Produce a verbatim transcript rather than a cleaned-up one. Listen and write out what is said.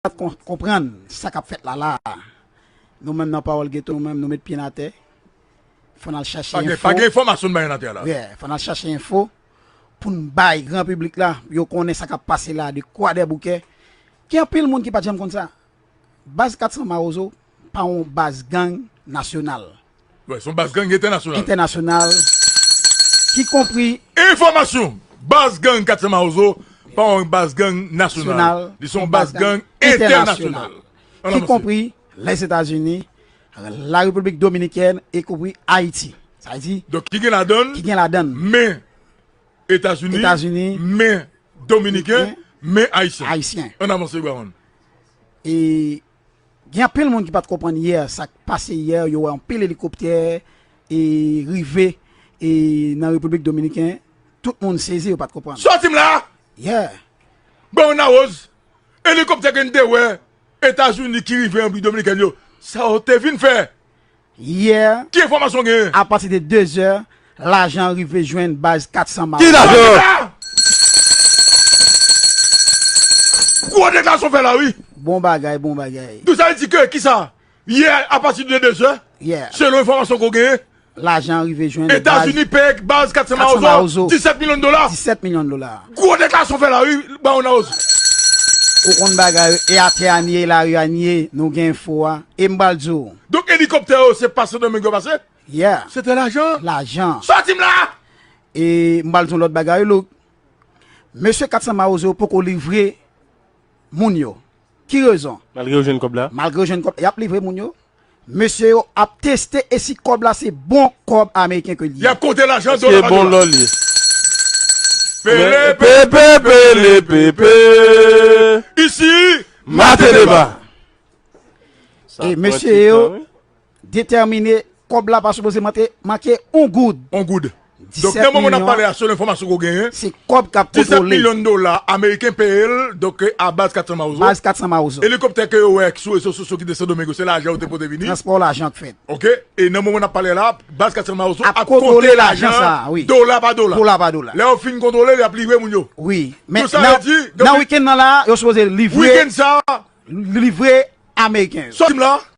pa t kon- konprann sa k ap fèt la la. Nou menm nan Pawòl Geto, nou menm nou met pye n atè. Fò n al chache enfo. Pa gen enfòmasyon n bay n atè la. Yeah, fò n al chache enfo pou n bay gran piblik la, yo konnen sa k ap pase la de Kwadèboukè. Gen anpil moun ki pa t janm konn sa. Baz kat san Mawozo pa yon baz gang nasyonal. Wi, se yon baz gang entènasyonal. Entènasyonal. Ki konpri. Enfòmasyon! Baz gang kat san Mawozo pa yon baz gang nasyonal. Li se yon baz gang entènasyonal. Ki konpri Lèzetazini, la Repiblik Dominikèn e konpri Ayiti. Sa vle di. Donk, ki gen ladann. Ki gen ladann. Men Etazini, men Dominiken, men Ayisyen. Ayisyen. Ann avanse, Baron. E gen anpil moun ki pa t konprann yè, sa k pase yè, yo wè anpil elikoptè e rive e nan Repiblik Dominiken, tout moun sezi, yo pa t konprann. Sòti m la! Yeah. Baron Larose, elikoptè ke n te wè Etazini ki rive an Repiblik Dominikèn yo, sa yo te vin fè? Yè, ki enfòmasyon w genyen? Apati de dezè, lajan rive jwenn baz kat san Mawozo. Ki lajan? Gwo deklarasyon fè la, wi. Bon bagay, bon bagay. Donk, sa vle di ke, kisa? Yè, apati de dezè, selon enfòmasyon ke w genyen, lajan rive jwenn Etazini peye baz kat san Mawozo disèt milyon dola. Disèt milyon dola. Gwo deklarasyon fè la, wi, Baron Larose. Ou konn bagay yo, e atè a n ye, e lari a n ye, nou gen enfo a. E m pral di w. Donk, elikoptè yo, se pa Sendomeng yo pase? Yeah. Se te lajan? Lajan. Sòti m la! E m pral di w lòt bagay, Louk. Mesye kat san Mawozo poko livre moun yo. Ki rezon? Malgre yo jwenn kòb la? Malgre yo jwenn kòb, y ap livre moun yo. Mesye yo ap teste e si kòb la se bon kòb ameriken ke li ye. Y ap konte lajan dola pa dola. Pele, pepe, pele, pepe. Isi, mate deba. E mesye yo detèmine kòb la pa sipoze manke, manke yon goud. Yon goud. Donk, nan moman n ap pale a, selon enfòmasyon ke w genyen, se kòb k ap kontwole. Disèt milyon dola ameriken peye l, donk, a baz kat san Mawozo. Baz kat san Mawozo. Elikoptè ke yo wè sou rezo sosyo ki desann Sendomeng yo, se lajan yo te pote vini. Transpò lajan k fèt. Oke. E nan moman n ap pale la, baz kat san Mawozo ap konte lajan sa, wi, dola pa dola. Dola pa dola. Lè yo fin kontwole, y ap livre moun yo. Wi. Men nan wikenn nan la, yo sipoze livre. Wikenn sa, livre ameriken yo. Sòti m la.